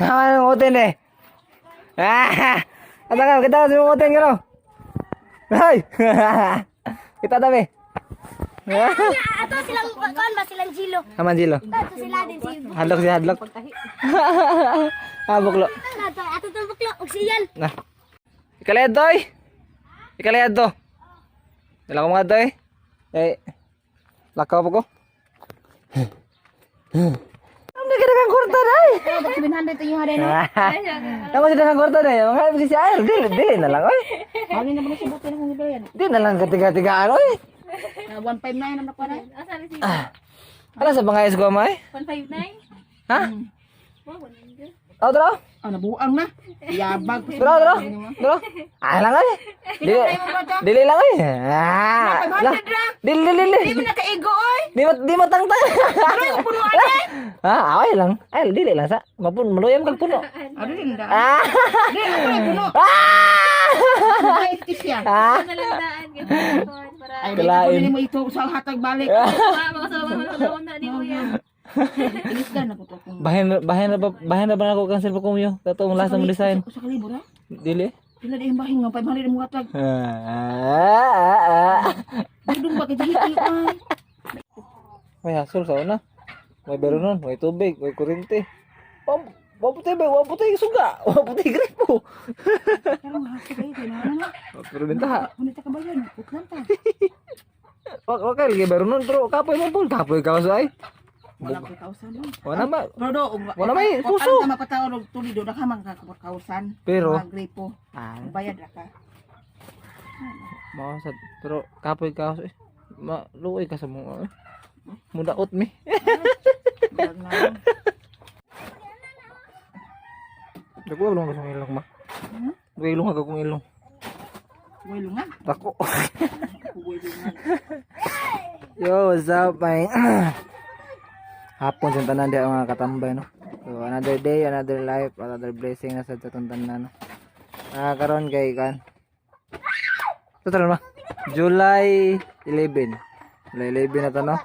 Ah, ngutin eh. Ah! Ata ka, kita sa ngutin ka no. Ay! Kita tabi. Ato silang kuan ba silang Jilo. Aman silo. Ato sila din si Hadlok si hadlok. Ah, buklo. Ato ato to buklo og siyan. Na. Ikalayad doy. Ikalayad do. Dala ko mga doy. Eh. Lakaw pa ko. Ang nagkita kang kwarta day. Oh, 700 yung hari no. Ako sila kang kwarta day. Mga si Air, dili, dili na lang oy. Ano na ba siya buti na kung ibayan? Di na lang katiga-tigaan oy. 159 naman ako na. Ala sa bangayas ko may? 159? Ha? Oh, dro. Ah, nabuang na. Yabag. Dro, dro. Dro. Ah, lang oy. Dili, dili lang oy. Ah. Lah. Dili, dili, dili. Di mo nakaigo oy. Di mo tangtang. Ha, away lang. Ay, dili lang sa. Mapun maluyam kag puno. Ano din da? Ah! Di ako puno. Ah! Ay, siya. Ah! Ano lang daan? Ganun. Para Ay, di Kalain. ko mo ito sa hatag balik. makasama mo na ni Kuya. Ilis na na ko to kung. Bahin na ba nako cancel pa kumyo? Katong last mo design. Usa ka libo ra. Dili. Pila di bahin nga 500 mo hatag. Ah, ah, ah. Dudong ba kay hiti ay. May hasol sa una. May beronon, may tubig, may kuryente. Wa puti ba? Wa puti suga. Wa puti gripo. Pero nga hasi kayo kay na na. Pero bentaha. Kunita ka ba yan? Putlan ta. Wa wa kay lagi beronon pero kapoy mo pun, kapoy ka sa ay. Wala ko kausan. Wala ma. Pero do, Wala may suso. Ang tama patawag og tuli do na ka kausan. Pero Mga gripo. ah, Bayad ra ka. mao sad pero kapoy ka eh. Ma luoy ka sa mga eh. Mudaot mi. Murag na. Dako lang sa ilong ma. Hmm? Dako ilong akong ilong. Way lungan. Dako. Way lungan. Yo, what's up, my hapon sa tanan diha mga katambay no. So another day, another life, another blessing na sa atong tanan no. Ah, karon kay kan. Total ma. July 11. July 11 na to no.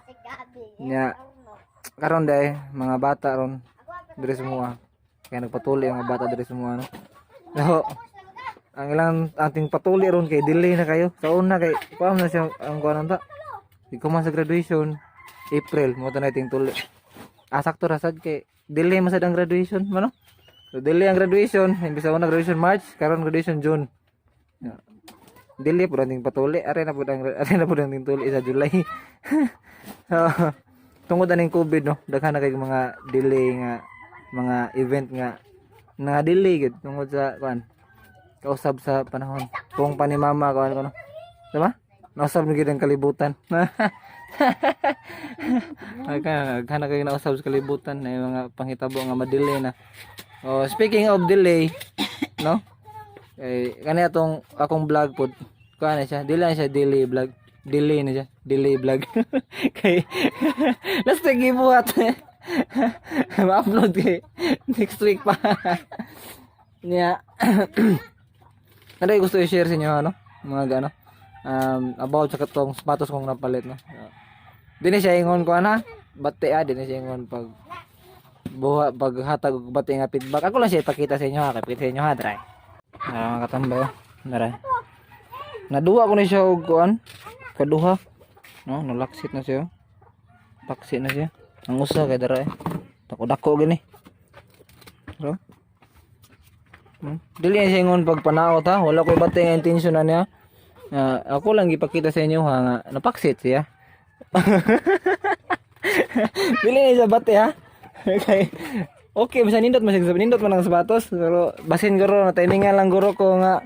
Nya karon day mga bata ron diri semua. Kaya nagpatuli ang mga bata diri semua no. So, ang ilang ating patuli ron kay delay na kayo. Sa una kay kuam na siya ang kuan ta. Di ko man sa graduation April mo to na iting tuli. Ah, sakto ra sad kay delay man sad ang graduation mano. So delay ang graduation, imbis sa una graduation March, karon graduation June. Yeah. Delay pud ang patuli, are na pud ang ting tuli sa July. So, tungod aning COVID no, daghan na kay mga delay nga mga event nga nga delay gid tungod sa kuan kausab sa panahon. Kung pa ni mama kuan ko no. Diba? Nausab na gid ang kalibutan. Ay ka, daghan na kayo nausab sa kalibutan na yung mga panghitabo nga ma-delay na. Oh, speaking of delay, no? Eh kani atong akong vlog pod. Kuan na siya, delay na siya, delay vlog. Delay na siya, delay vlog. Kay last week gibuhat. Ma-upload kay next week pa. Nya. Ano yung gusto i-share sa inyo ano? Mga gano. About sa katong sapatos kong napalit no. Di na siya ingon ko ana. Bate ah, di na siya ingon pag buha paghatag og bate nga feedback. Ako lang siya ipakita sa inyo ha, kay sa inyo ha, dry. Ah, mga katambay. Oh. Dry. Naduwa ko ni siya og kuan. Kaduha. No, nalaksit na siya. Paksit na siya. Ang usa kay dara eh. Dako-dako gini. Pero Dili na siya ingon pag panaot ha. Wala ko'y bate nga intention na niya. Ah, ako lang gipakita sa inyo ha nga napaksit siya. Dili na siya bate ha. Okay. Okay, basta nindot man siya, nindot man ang sapatos pero basin guro na timingan lang guro ko nga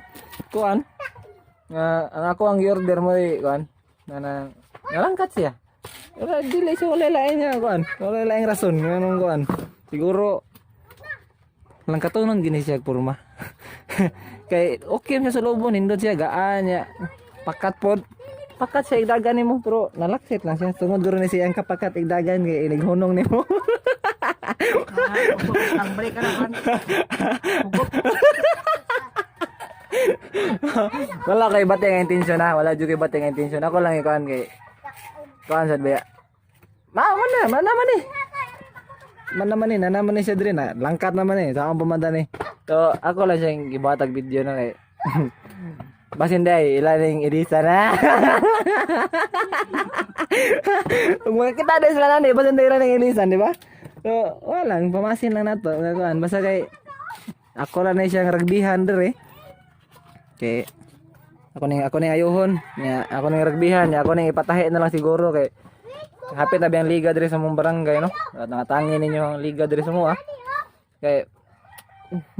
kuan. Nga ang ako ang gi-order mo eh, kuan. Na na nalangkat siya. Wala dili siya wala lain niya kuan. Wala laing rason nganong kuan. Siguro langkatonon gini siya porma. Kay okay man siya sa lubon, nindot siya gaan niya. Pakat pod. Pakat siya igdagan nimo pero nalaksit lang siya. Tungod guro ni siya ang kapakat igdagan kay inighunong nimo. Ang balik ka na kan. Wala kay bate nga intensyon ha. Wala jud kay bate nga intensyon. Ako lang ikuan kay kuan sad ba. Ma man na, man na man eh. man naman eh, na naman eh siya diri na langkat naman eh sa akong pamanda ni. So ako lang siyang gibuhatag video na kay basin day ila ning ilisa na. Kung makita din sila nani, basin day ila ning ilisan, di ba? So wala lang, pamasin lang nato nga kuan basta kay ako lang na siyang rugbyhan diri. Kay ako ning ayuhon, nya ako ning rugbyhan, nya ako ning ipatahi na lang siguro kay hapit na ba ang liga diri sa mong barangay, no? At nakatangin ninyo ang liga diri sa mo, ah. Kay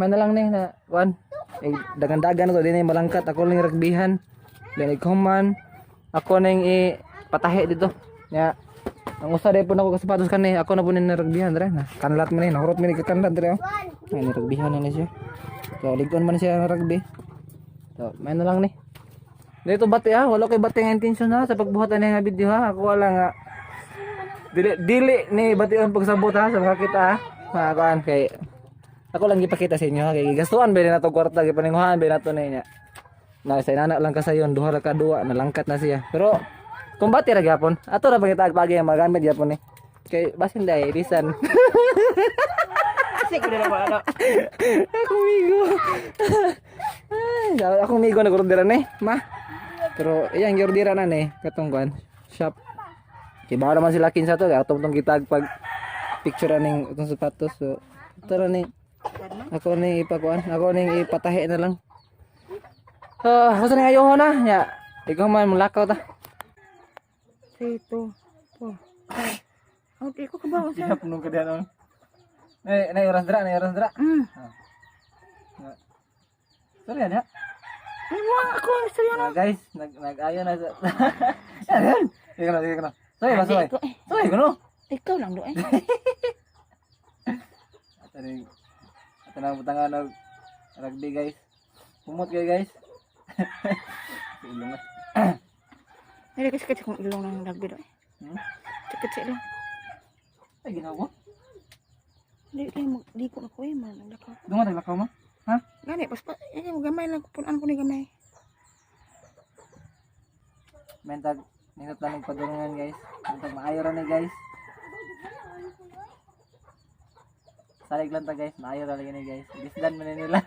man na lang ni na kuan. Eh, dagan-dagan na to din malangkat ako lang rugbyhan. Then ikaw man ako ning ipatahi dito. Nya ang usa day po nako kasapatos kani ako na po ni rugbyhan dre na. Kanlat man ni, nahurot man ni kakanlat dre, oh. Ay, ni rugbyhan na ni siya. So ligon man siya ang rugby. So, may na lang ni. Dito bati ah, wala kay bati nga intention ha sa pagbuhat ani nga video ha. Ako wala nga dili dili ni bati ang pagsabot ha sa makakita ha. Mga kuan kay ako lang gipakita sa inyo ha kay gigastuhan ba na to kwarta, gipaninguhaan ba nato niya. Na sa inana lang kasayon duha ra ka duwa nalangkat na siya. Pero kung bati ra gyapon, ato ra pangita pagi ang magamit gyapon ni. Kay basin dai bisan. Kasi ko na wala. Ako migo. Ay, ako migo nag-orderan eh, ma. Pero iyan giorderan na ni katong kuan shop. Kay baka naman sila kinsa to, kaya atong tong gitag pag picture ning itong sapatos. So, tara ni. Ako ning ipakuan, ako ning ipatahi na lang. Ah, uh, ning ayoho na. Nya, ikaw man mulakaw ta. 3, 2, 4, 5. Okay, ko ka ba? Di punong ka diyan. Eh, nay oras dra, nay oras dra. Sorry ada. Ay, mo ako ang istorya Ah, guys, nag-ayo na sa. Yan, yan. Sige na, sige na. Sorry ba, sorry. Sorry ko no. Ikaw lang do eh. Ato ning ato na butangan og rugby, guys. Pumot kayo, guys. Sa ilong eh. Ay, kasi kasi kung ilong ng rugby do eh. Hmm? Sakit sa ilong. Ay, ginawa. Di kay mag di ko ako eh man naglakaw. Dunga taglakaw mo? Ha? Gani pas pa eh gamay lang punan ko ni gamay. Mentag nindot lang og padulungan, guys. Mentag maayo ra ni, guys. Salig lang ta, guys, maayo ra lagi ni, guys. Gisdan man ni nila.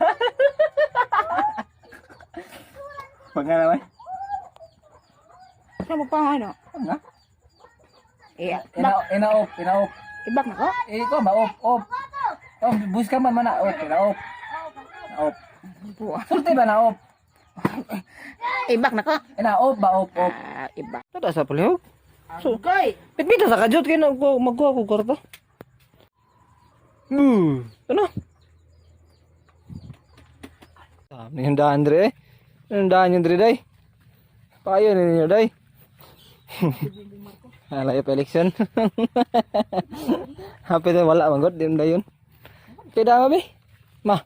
Pag nga naman. Sa mo pa ano? Ano nga? Eh, Ina ina off, ina off. ibak na ko. Eh, ko ba off, off. Oh, bus ka man man na off, ina off. Na off. Buwa. Sulti ba na off? Ibak na ko. Ina off ba off, off. Ah, ibak. Tada sa palihog. So, kay Pitpita sa kajut kay nagko magkuha ko kwarta. Ano? Ano yung daan dre eh? Ano yung daan yung dre day? Payo ninyo day. Ala pa election. Happy na wala man god di man dayon. Kay dama bi. Ma.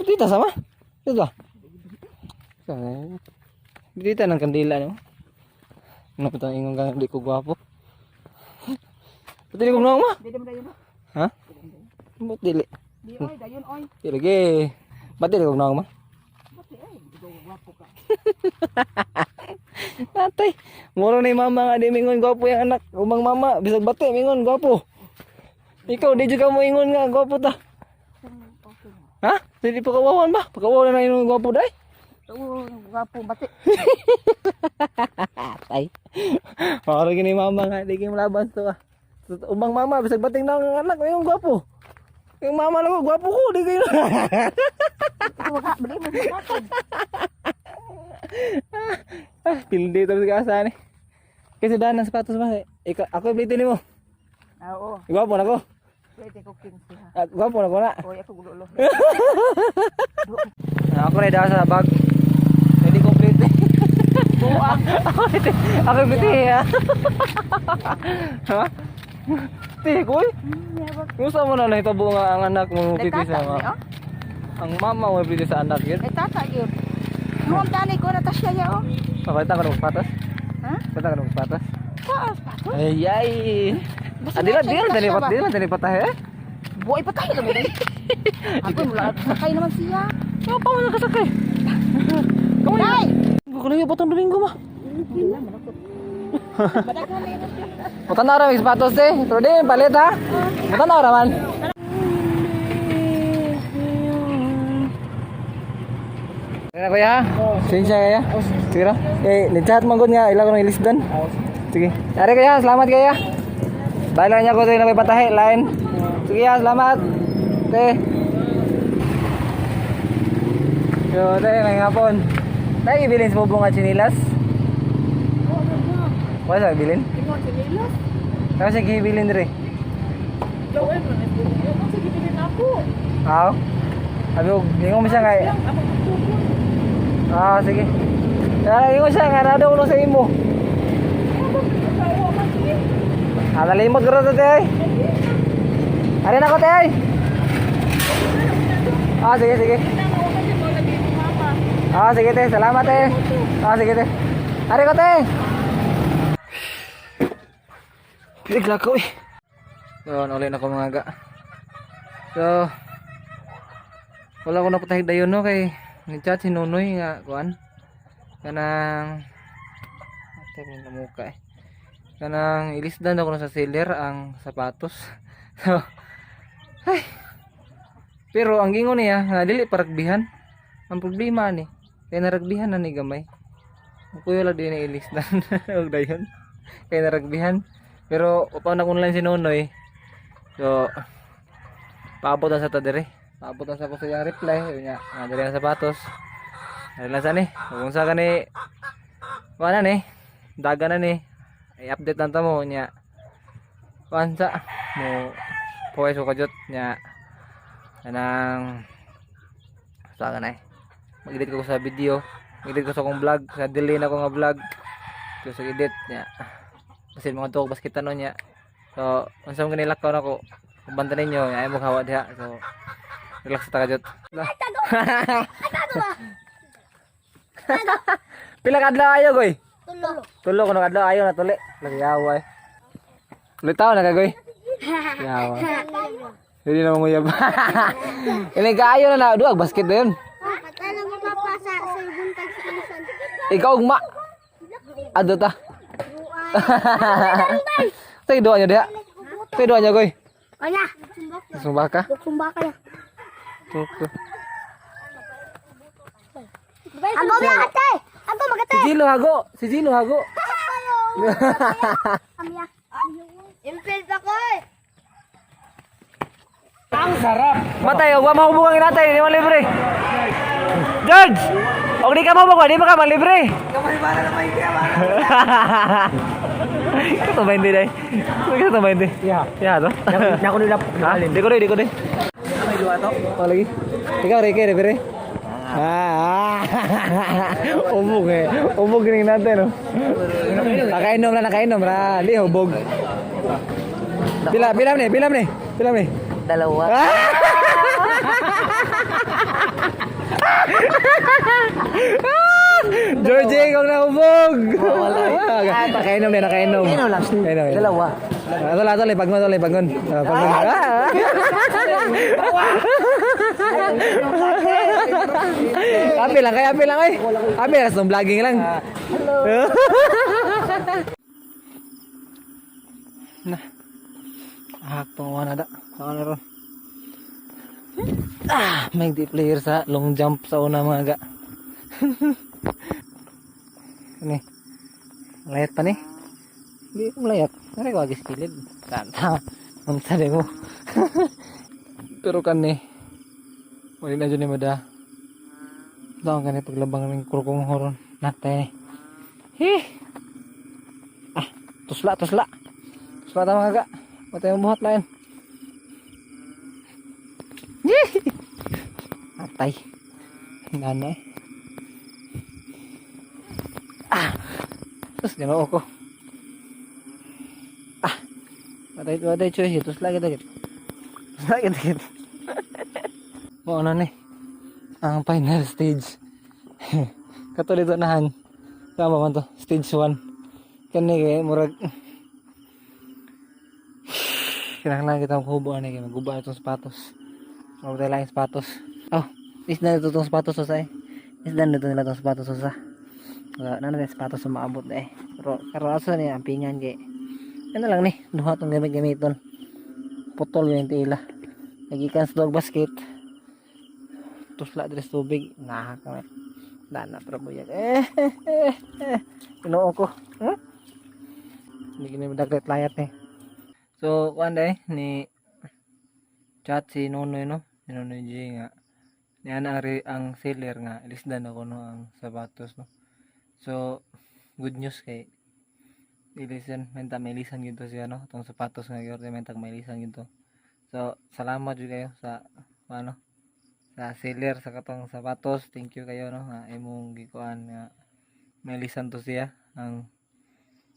Dito sama. Dito. Dito ng kandila no. Ano pa tong ingon ka di ko gwapo. Pati di ko ma. Di mo dayon. Ha? But dili. Di oy dayon oy. Dili ge. Ba't dili ko ma? Buti ay, di ko gwapo ka. Natay. Muro na yung mama nga di mingon gwapo yung anak. Umang mama bisag bate mingon gwapo. Ikaw di jud ka mo ingon nga gwapo ta. Ha? Dili pa kawawan ba? Pakawawan na ingon gwapo dai. Oo, gwapo bati. Atay. Moro gini mama nga di kay malaban to ah. Umang mama bisag bating na ang anak ingon gwapo. Yung mama lang ko gwapo ko di kayo. Ikaw ka, bali mo gwapo. Ah, pildi to sa asa ni. Kasi daan ng sapatos ba? Ikaw, ako iblitin nimo. Ah, oo. Gwapo na ko. Pwede ko 15 ha. Ah, gwapo na ko na. Oy, ako gulo. Ah, ako rin sa bag. Hindi complete. Buang. Ako rin. Ako rin ha. Ha? Ti, kuy. Gusto mo na nahitabo nga ang anak mo Ay piti tata sa ni oh. Ang mama mo piti sa anak yun. Ay tata gyud. Mo ang tani ko na tasya ya oh. Pakita ka ng patas. Ha? Pakita ka ng patas. Taas pa to. Ay ay. Basta Ah, di lang, na di siya lang, dali tasya pat, ba? di lang, dali patay eh. Buhay pa tayo kami. Ako mula sakay naman siya. Ano pa mo nakasakay? Day. Kalayo pa tong Domingo ma. Mutanaw ra may sapatos eh. Pero di palit ha. Mutanaw ra man. Ano kuya? Sinsya kaya? Sige ra. Eh, ni-chat man gud nga ila ko nang ilisdan. Sige. Ari kuya, salamat kaya. Bye lang niya ko tayo na may patahi, line. Sige ya, salamat. Te. Yo, te, may hapon. Tayo ibilin sa bubong at sinilas. Wala sa ibilin? Tapos siya gibilin dire. Aw. Sabi ko, ingon mo siya kay. Ah, sige. Ah, ingon siya nga nado ko sa imo. Ah, nalimot ko rin te ay. Ari na ko te ay. Ah, sige, sige. Ah, sige te, salamat te. Ah, sige te. Ari ko te. Bigla ko eh. So, nauli na ko mga ga. So, wala ko napatahig dayon no kay ni chat si Nonoy nga kuan. Kanang ate may namuka eh. Kanang ilisdan ako na sa seller ang sapatos. So, ay. Pero ang gingon niya nga dili paragbihan. Ang problema ni kay naragbihan na ni gamay. Kuya lang din na ilisdan og dayon. Kay naragbihan. Pero upaw na online si Nonoy. So, paabot na sa ta dire. Paabot na sa ko sa iyang reply. Yun nga, nga diri na sapatos. Diri na sa ni. Kung sa kani wala ni. Daga na ni. I-update lang ta mo nya. Kuan sa mo puway so kajot nya. Kanang sa kanay. Mag-edit ko sa video. Mag-edit ko sa akong vlog. Sa delay na ko nga vlog. So sa edit nya. Kasi mga tuog basket no nya. So, unsa man kanila ko nako. Kung banta ninyo, ay mo hawa diha. So, relax ta kajot. Pila ka adlaw ayo goy? Tulo. Tulo kuno kadlaw ayo na tuli. Nagyawa eh. Litaw na ka goy. Yawa. Hindi na manguyab. Iling kaayo na na duag basket na yun. Patalo mo papa sa buntag sa insan. Ikaw ugma. Ado ta. Say doa niya diha. Say doa niya goy. Wala. Sumba ka? Sumba ka na. Tuko. Ako magate. Ako magate. Si Gino hago. Si Gino hago. Amya. Impel pa ko eh. Matay, og wa mahubog ang inatay, di man libre. George! Og di ka mahubog, di ba ka malibre? Ikaw ba hindi day? Ikaw ba hindi? Yeah. Ya to. Nako nila. Ha? Di ko di ko di. Oh, lagi. Ikaw Ricky, libre. Ah, ubog eh. Ubog rin natin, no? Nakainom na, nakainom ra. Di hubog. Pila, pila ni, pila ni. Pila ni. Dalawa. Georgie, ikaw na hubog. Nakainom na, nakainom. Nakainom lang. Nakainom. Dalawa. Ato lang, ato lang, pagungon, ato lang, pagungon. Ah, pagungon. Ah, ah. Api lang, kaya api lang, oy. Api lang, sa vlogging lang. Hello. Na. Haktong wala da. Saan na ron? Ah, may di player sa long jump sa una mga ga. Ini. Layat pa ni. Hindi ko malayat. Nari ko agis kilid. Tanta. Unsa di mo. Pero kan ni. Wala na dyan ni Mada. Daon ka ni paglabang ng kurkong horon. Nate. Hi. Ah, tusla, tusla. Tusla ta mga ga. Matay mo buhat lain. Yee! Atay. Nanay. Ah. Terus ginoo ko. Ah. Patay patay choice terus lagi kita. Terus lagi kita. Mo ano ni? Ang final stage. Kato dito nahan. Tama man to, stage 1. Kani kay murag kinahanglan kita maghubo ani kay maguba itong sapatos. Magbutay lang yung sapatos. Oh, isda dito itong sapatos usa eh. Isda dito nila itong sapatos usa. Wala na natin sapatos sa maabot na eh. Pero karon asa ni ang pingan kay ano lang ni duha tong gamit-gamiton. Putol yung tila. Nagikan sa dog basket. Tusla diri sa tubig. Nah, kami. Dana pero buyag. Eh, eh, eh. Tinoo ko. Huh? Hindi kini madaglit layat eh. So, kuan day ni chat si Nonoy, no. Si Nonoy G nga. Niya na ang seller nga ilisdan ako, no, ang sapatos, no. So, good news kay ilisan menta may ilisan gyud to siya, no, tong sapatos nga giorder mentag may ilisan gyud to. So, salamat jud kayo sa ano, sa seller sa katong sapatos. Thank you kayo, no, nga imong gikuan nga mailisan to siya ang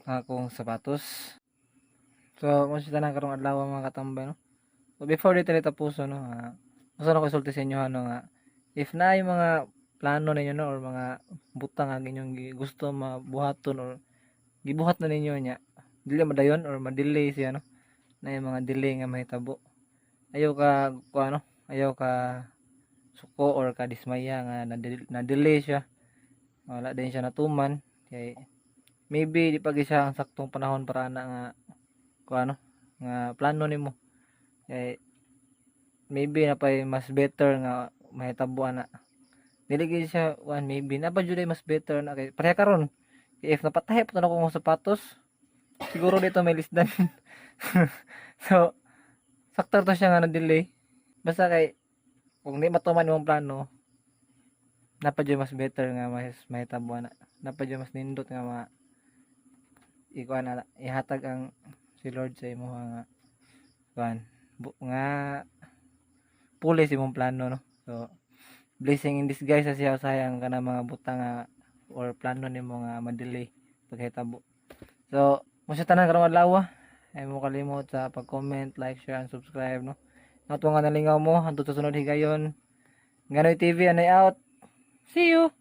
akong sapatos. So, kung siya tanan karong adlaw, mga katambay, no. So, before dito tapuso, no, gusto na ko isulti sa inyo, ano, nga if na yung mga plano ninyo, no, or mga butang ang inyong gusto mabuhaton or gibuhat na ninyo nya dili madayon or ma-delay siya, no, na yung mga delay nga mahitabo, ayaw ka ko ano, ayaw ka suko or ka dismaya nga na-delay siya, wala din siya natuman, kay maybe di pa gyud siya ang saktong panahon para ana nga ko ano nga plano nimo, kay maybe na pay mas better nga mahitabo ana. Dili gyud siya one, maybe na pa jud ay mas better na, kay pareha karon. Kay if napatahi pa to akong sapatos, siguro dito may lisdan. So sakto to siya nga na delay. Basta kay kung di matuman imong plano, napa jud mas better nga mas mahitabo ana, napa jud mas nindot nga ma ikuan na ihatag ang si Lord sa imo nga kuan nga puli sa imong plano, no. So blessing in disguise sa siya usahay ang kanang mga butang nga or plano nimo nga ma-delay pagkahitabo. So mo siya tanan karong adlaw. Ay mo kalimot sa pag-comment, like, share and subscribe, no. Nato nga nalingaw mo hantod sa sunod higayon. Nganoy TV anay out. See you.